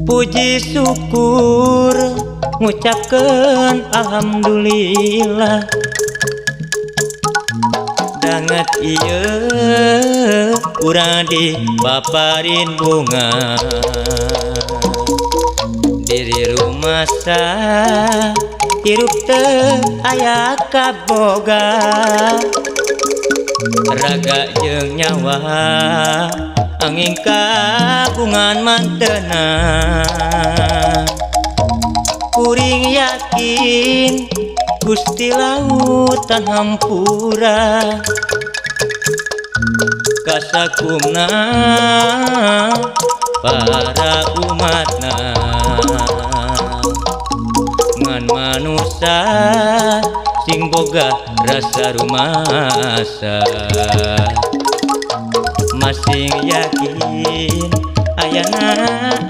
Puji syukur ngucapkeun alhamdulillah. Danget ieu urang dipaparin bungah. Diri rumasa hirup teu aya kaboga. Raga jeung nyawa angin kagungan mantena. Kuring yakin Gusti lautan hampura. Kasakumna para umatna. Ngan manusa sing boga rasa rumasa. Masing yakin ayana.